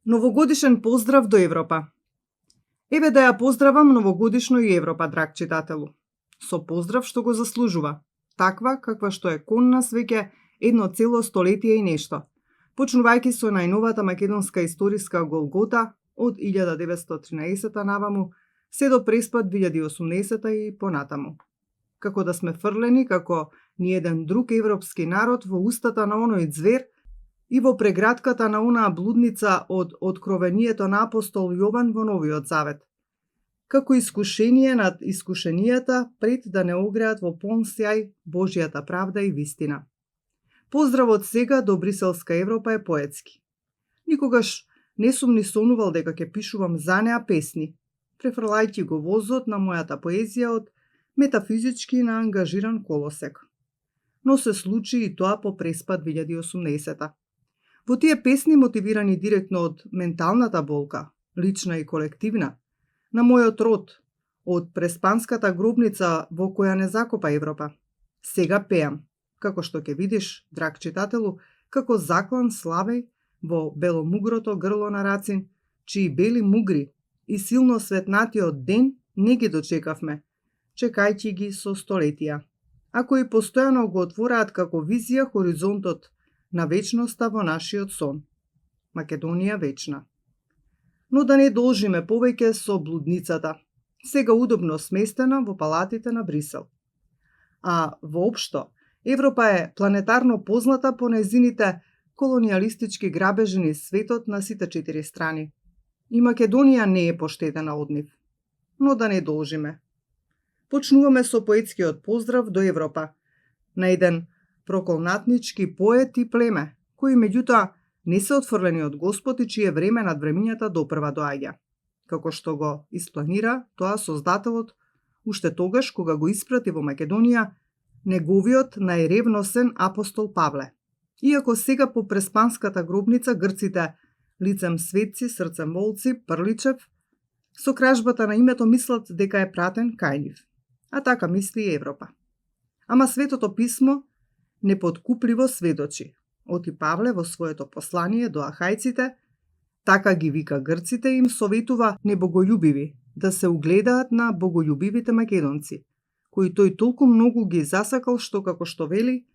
Новогодишен поздрав до Европа. Еве да ја поздравам новогодишно и Европа, драг читателу. Со поздрав што го заслужува. Таква каква што е кон нас веќе едно цело столетие и нешто. Почнувајќи со најновата македонска историска голгота од 1913 наваму, се до преспад 2018 и понатаму. Како да сме фрлени како ниеден друг европски народ во устата на оној звер и во прегратката на онаа блудница од откровението на апостол Јован во Новиот Завет. Како искушение над искушенијата пред да не огреат во полн сјај Божјата правда и вистина. Поздравот сега до Бриселска Европа е поетски. Никогаш не сум ни сонувал дека ќе пишувам за неа песни, префрлајќи го возот на мојата поезија од метафизички на ангажиран колосек. Но се случи и тоа по преспад 2018. Во тие песни, мотивирани директно од менталната болка, лична и колективна, на мојот род, од преспанската гробница во која не закопа Европа, сега пеам, како што ќе видиш, драг читателу, како заклан славеј во беломугрото грло на Рацин, чии бели мугри и силно светнатиот ден не ги дочекавме, чекајќи ги со столетија, а кои постојано го отвораат како визија хоризонтот на вечноста во нашиот сон. Македонија вечна. Но да не должиме повеќе со блудницата, сега удобно сместена во палатите на Брисел. А воопшто, Европа е планетарно позната по нејзините колонијалистички грабежи низ светот на сите 4 страни. И Македонија не е поштедена од нив. Но да не должиме. Почнуваме со поетскиот поздрав до Европа, на еден проколнатнички поет и племе, кои меѓутоа не се отфрлени од Господ и чие време над времињата допрва доаѓа. Како што го испланира тоа Создателот, уште тогаш кога го испрати во Македонија неговиот најревносен апостол Павле. Иако сега по преспанската гробница грците лицем светци, срцем волци, Прличев, со кражбата на името мислат дека е пратен кај нив. А така мисли и Европа. Ама Светото писмо непоткупливо сведочи. Оти Павле во своето послание до ахајците, така ги вика грците, им советува небоголюбиви да се угледаат на боголюбивите македонци, кои тој толку многу ги засакал што, како што вели,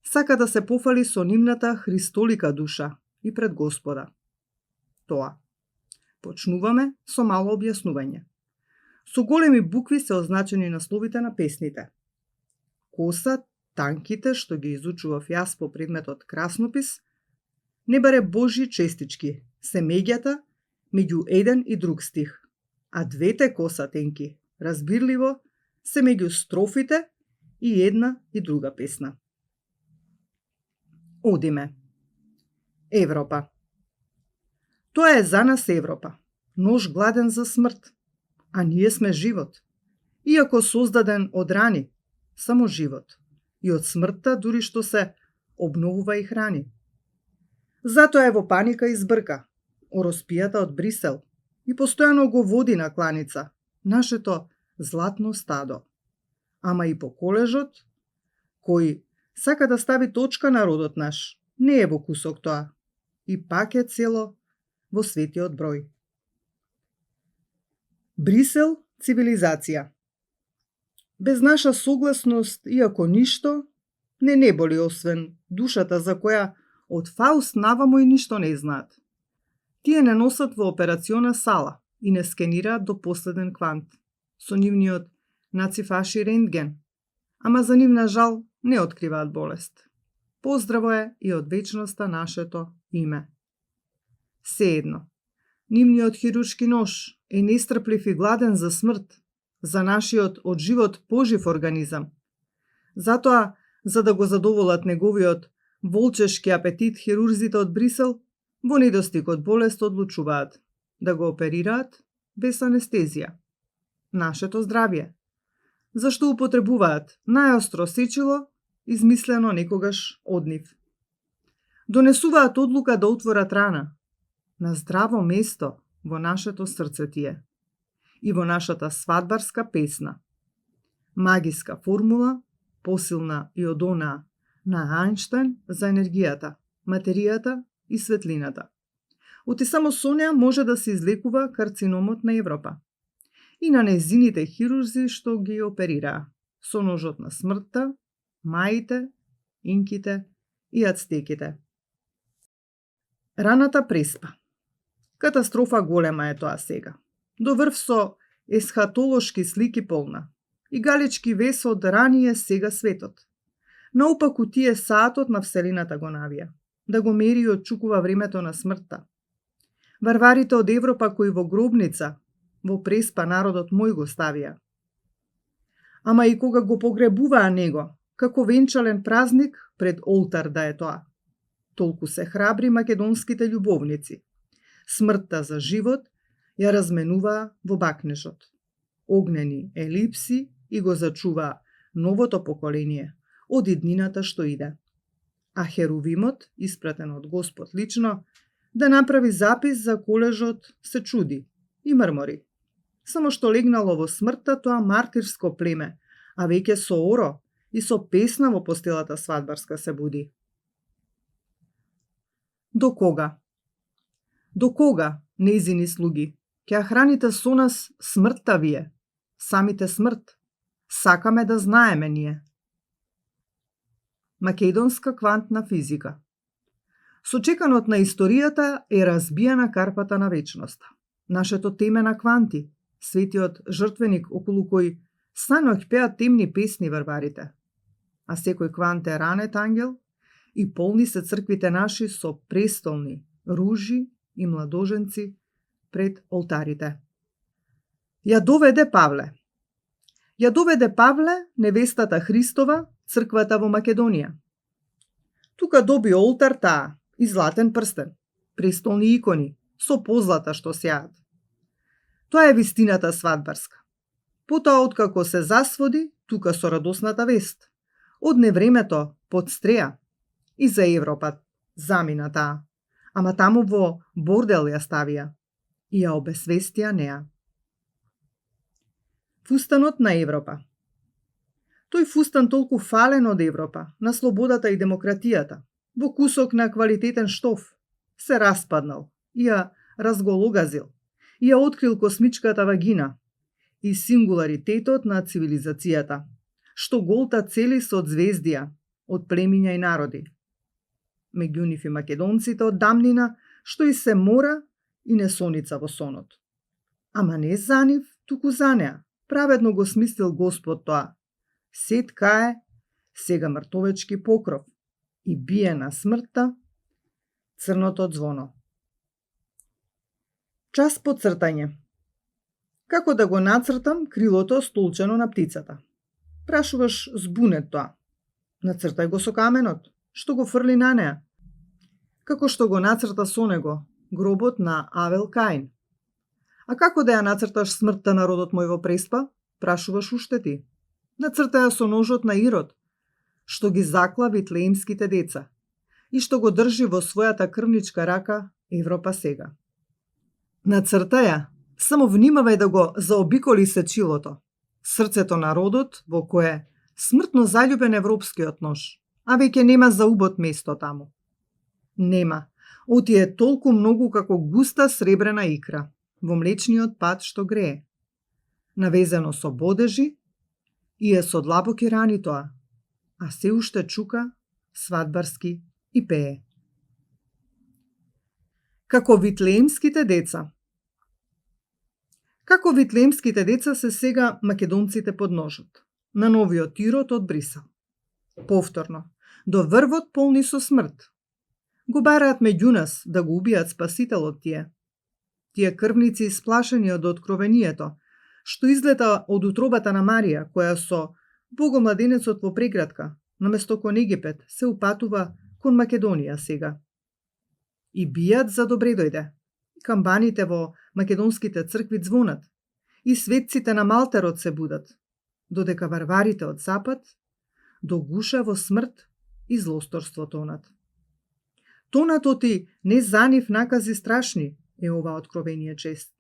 сака да се пофали со нивната христолика душа и пред Господа. Тоа. Почнуваме со мало објаснување. Со големи букви се означени насловите на песните. Коса, танките што ги изучував јас по предметот краснопис, не баре Божји честички, се меѓата меѓу еден и друг стих, а двете коса тенки, разбирливо, се меѓу строфите и една и друга песна. Одиме. Европа. Тоа е за нас Европа, нож гладен за смрт, а ние сме живот. Иако создаден од рани, само живот. И од смртта дури што се обновува и храни. Затоа е во паника и збрка, ороспијата од Брисел, и постојано го води на кланица, нашето златно стадо. Ама и по колежот, кој сака да стави точка на родот наш, не е во кусок тоа, и пак е цело во светиот број. Брисел, цивилизација. Без наша согласност, иако ништо, не боли освен душата за која од Фауст навамо и ништо не знаат. Тие не носат во операциона сала и не скенираат до последен квант, со нивниот нацифаши рентген, ама за нивна жал не откриваат болест. Поздраво е и од вечноста нашето име. Сеедно, нивниот хируршки нож е нестрплив и гладен за смрт, за нашиот од живот пожив организам. Затоа, за да го задоволат неговиот волчешки апетит, хирурзите од Брисел во недостиг од болест одлучуваат да го оперираат без анестезија. Нашето здравје. Зашто употребуваат најостро сечило, измислено некогаш од нив. Донесуваат одлука да отворат рана на здраво место во нашето срце тие и во нашата свадбарска песна. Магиска формула, посилна и од онаа на Ајнштајн за енергијата, материјата и светлината. Оти само со неа може да се излекува карциномот на Европа и на незините хирурзи што ги оперираа со ножот на смртта, маите, инките и ацтеките. Раната преспа. Катастрофа голема е тоа сега. До врв со есхатолошки слики полна. И галечки вес од ранije сега светот. Наопаку тие саатот на Вселената го навија, да го мери и отчукува времето на смртта. Варварите од Европа кои во гробница, во преспа народот мој го ставија. Ама и кога го погребуваа него, како венчален празник пред олтар да е тоа. Толку се храбри македонските љубовници. Смртта за живот ја разменуваа во бакнежот. Огнени елипси и го зачуваа новото поколение од иднината што иде. А Херувимот, испратен од Господ лично, да направи запис за колежот, се чуди и мрмори. Само што легнало во смртта тоа мартирско племе, а веќе со оро и со песна во постелата свадбарска се буди. До кога? До кога, нејзини слуги, ќе храните со нас смртта вие, самите смрт? Сакаме да знаеме ние. Македонска квантна физика. Со чеканот на историјата е разбијана карпата на вечноста. Нашето теме на кванти, светиот жртвеник околу кој саноќ пеат темни песни варварите. А секој квант е ранет ангел и полни се црквите наши со престолни, ружи и младоженци пред олтарите. Ја доведе Павле. Ја доведе Павле, невестата Христова, црквата во Македонија. Тука доби олтар таа и златен прстен, престолни икони, со позлата што сеат. Тоа е вистината свадбарска. Потоа откако се засводи, тука со радосната вест. Од невремето под стреја и за Европа замина таа, ама таму во бордел ја ставија и ја обесвестија неа. Фустанот на Европа. Тој фустан толку фален од Европа, на слободата и демократијата, во кусок на квалитетен штоф, се распаднал и ја разгологазил, и ја открил космичката вагина и сингуларитетот на цивилизацијата, што голта цели со звездија од племиња и народи. Меѓу нив и македонците од дамнина, што и се мора и не соница во сонот. Ама не за нив, туку за неа. Праведно го смислил Господ тоа. Сет кае, сега мртовечки покров и бие на смртта црното звоно. Час по цртање. Како да го нацртам крилото столчено на птицата? Прашуваш збунет тоа. Нацртај го со каменот, што го фрли на неа. Како што го нацрта со него гробот на Авел Каин. А како да ја нацрташ смртта народот мој во преспа? Прашуваш уште ти. Нацртаја со ножот на Ирод, што ги закла витлеемските деца и што го држи во својата крвничка рака Европа сега. Нацртаја, само внимавај да го заобиколи сечилото, срцето на родот во кое смртно заљубен европскиот нож, а веќе нема за убот место таму. Нема, оти е толку многу како густа сребрена икра во млечниот пат што грее, навезено со бодежи и е со длабоки рани тоа, а се уште чука свадбарски и пее. Како витлеемските деца. Како витлеемските деца се сега македонците под ножот, на новиот Ирод од Брисел. Повторно, до врвот полни со смрт. Го бараат меѓу нас да го убијат спасителот тие. Тие крвници исплашени од откровението, што излета од утробата на Марија, која со богомладенецот во преградка, наместо кон Египет, се упатува кон Македонија сега. И бијат за добре дојде. Камбаните во македонските цркви звонат, и светците на малтерот се будат, додека варварите од запад до гуша во смрт и злосторство тонат. Тонат оти не за нив накази страшни е ова откровение чест.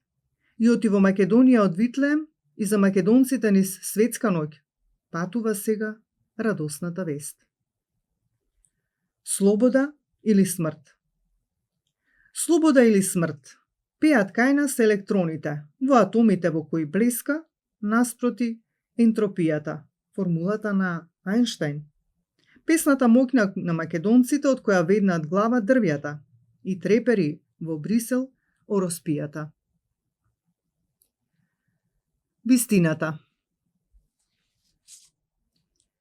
И оти во Македонија од Витлеем и за македонците низ светска ноќ патува сега радосната вест. Слобода или смрт? Слобода или смрт? Пеат кај нас електроните, во атомите во кои блеска, наспроти ентропијата, формулата на Ајнштајн. Песната моќна на македонците од која веднат глава дрвјата и трепери во Брисел ороспијата. Вистината.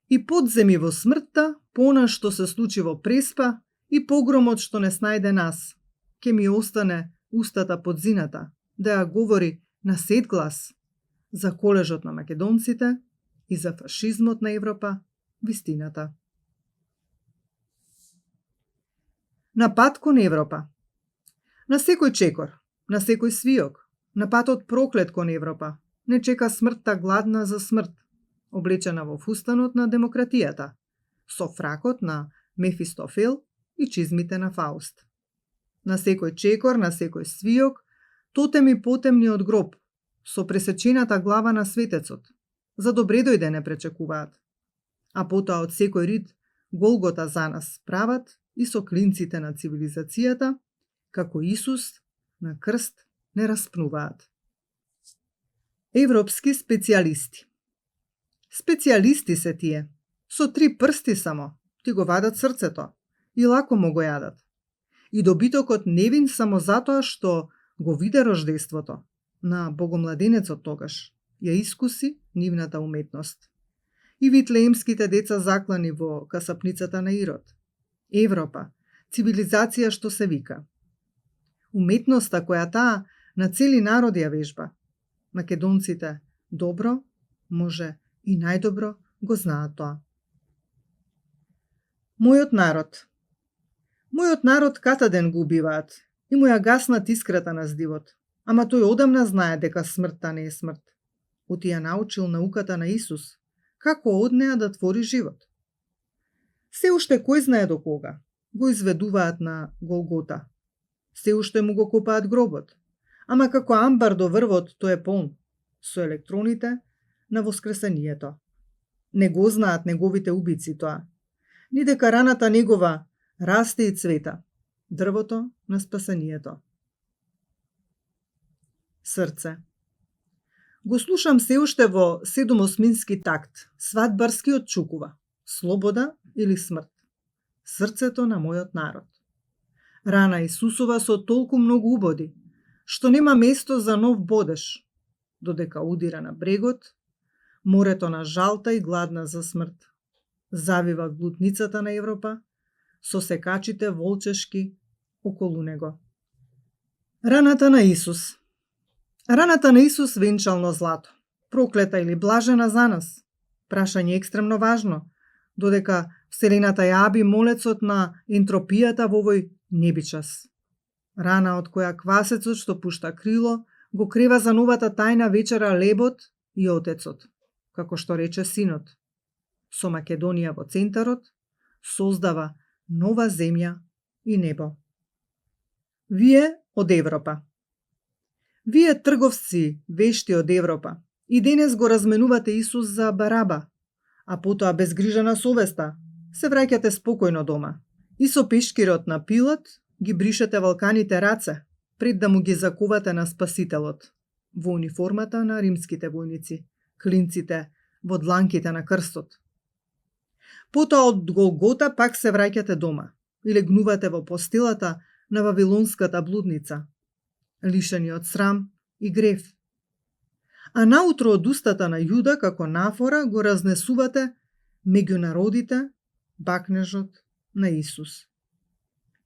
И подземи во смртта, по она што се случи во Преспа, и погромот што не снајде нас, ке ми остане устата под зината, да ја говори на сет глас за колежот на македонците и за фашизмот на Европа, вистината. На пат кон Европа. На секој чекор, на секој свиок, на патот проклет кон Европа, не чека смртта гладна за смрт, облечена во фустанот на демократијата, со фракот на Мефистофел и чизмите на Фауст. На секој чекор, на секој свиок, тотеми потемни од гроб, со пресечената глава на светецот, за добре дојде не пречекуваат. А потоа од секој рид Голгота за нас прават и со клинците на цивилизацијата, како Исус на крст не распнуваат. Европски специјалисти. Специјалисти се тие, со 3 прсти само, ти го вадат срцето и лако му го јадат. И добитокот невин само затоа што го виде рождеството на богомладенецот тогаш, ја искуси нивната уметност. И витлеемските деца заклани во касапницата на Ирод. Европа, цивилизација што се вика. Уметноста која таа на цели народи ја вежба. Македонците добро, може и најдобро го знаат тоа. Мојот народ. Мојот народ катаден го убиваат и му ја гаснат искрата на здивот, ама тој одамна знае дека смртта не е смрт. Оти ја научил науката на Исус, како од неа да твори живот. Се уште кој знае до кога го изведуваат на Голгота. Се уште му го копаат гробот, ама како амбар до врвот тој е полн, со електроните на воскресението. Не го знаат неговите убици тоа, ни дека раната негова расте и цвета, дрвото на спасението. Срце. Го слушам се уште во 7/8 такт, свадбарски од Чукува. Слобода или смрт. Срцето на мојот народ. Рана Исусова со толку многу убоди, што нема место за нов бодеш, додека удира на брегот, морето на жалта и гладна за смрт. Завива глутницата на Европа, со секачите волчешки околу него. Раната на Исус. Раната на Исус венчално злато, проклета или блажена за нас. Прашање екстремно важно, додека Вселената јаби молецот на ентропијата во овој небичас. Рана од која квасецот што пушта крило го крева за новата тајна вечера лебот и отецот, како што рече синот. Со Македонија во центарот, создава нова земја и небо. Вие од Европа. Вие трговци вешти од Европа и денес го разменувате Исус за Бараба, а потоа без грижа на совеста се враќате спокојно дома. И со пешкирот на Пилат ги бришете валканите раце, пред да му ги закувате на Спасителот, во униформата на римските војници, клинците во дланките на крстот. Потоа од Голгота пак се враќате дома и легнувате во постелата на вавилонската блудница, лишени од срам и грев. А наутро од устата на Јуда како нафора го разнесувате меѓу народите бакнежот на Исус.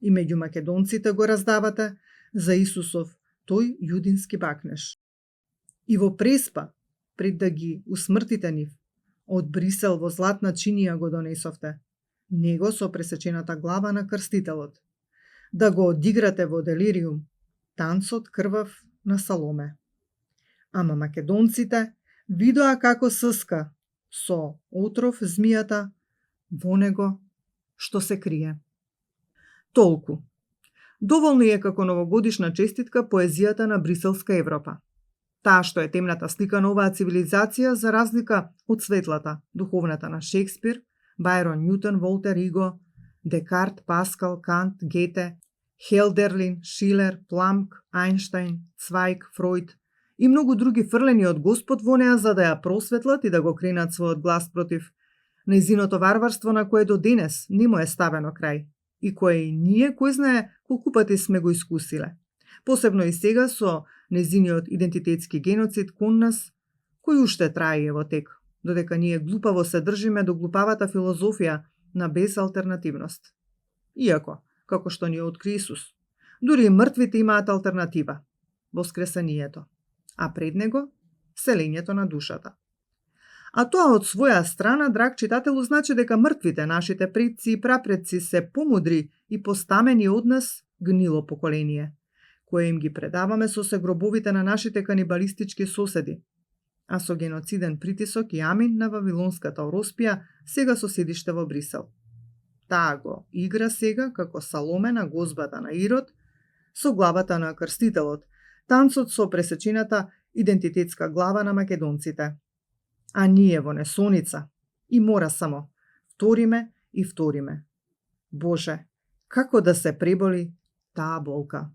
И меѓу македонците го раздавате за Исусов тој јудински бакнеж. И во Преспа, пред да ги усмртите нив, од Брисел во златна чинија го донесовте, него со пресечената глава на крстителот, да го одиграте во делириум, танцот крвав на Саломе. Ама македонците видоа како сска со отров змијата во него што се крие. Толку. Доволно е како новогодишна честитка поезијата на Бриселска Европа. Таа што е темната слика на оваа цивилизација за разлика од светлата, духовната на Шекспир, Бајрон, Њутон, Волтер, Иго, Декарт, Паскал, Кант, Гете Хелдерлин, Шилер, Пламк, Ајнштајн, Цвајк, Фројд и многу други фрлени од Господ во неа за да ја просветлат и да го кренат својот глас против нејзиното варварство на кое до денес не му е ставено крај и кое и ние, кој знае, колку пати сме го искусиле. Посебно и сега со нејзиниот идентитетски геноцид кон нас, кој уште трае во тек, додека ние глупаво се држиме до глупавата филозофија на безалтернативност. Иако, како што ни откри Исус, дури и мртвите имаат алтернатива – воскресението, а пред него – селењето на душата. А тоа од своја страна, драг читателу, значи дека мртвите, нашите предци и прапредци, се помудри и постамени од нас гнило поколение, кое им ги предаваме со се гробовите на нашите канибалистички соседи, а со геноциден притисок и амин на вавилонската Ороспија, сега со седиште во Брисел. Таа го игра сега како Саломе на гозбата на Ирод, со главата на крстителот, танцот со пресечената идентитетска глава на македонците. А ние во несоница и мора само вториме и вториме. Боже, како да се преболи таа болка?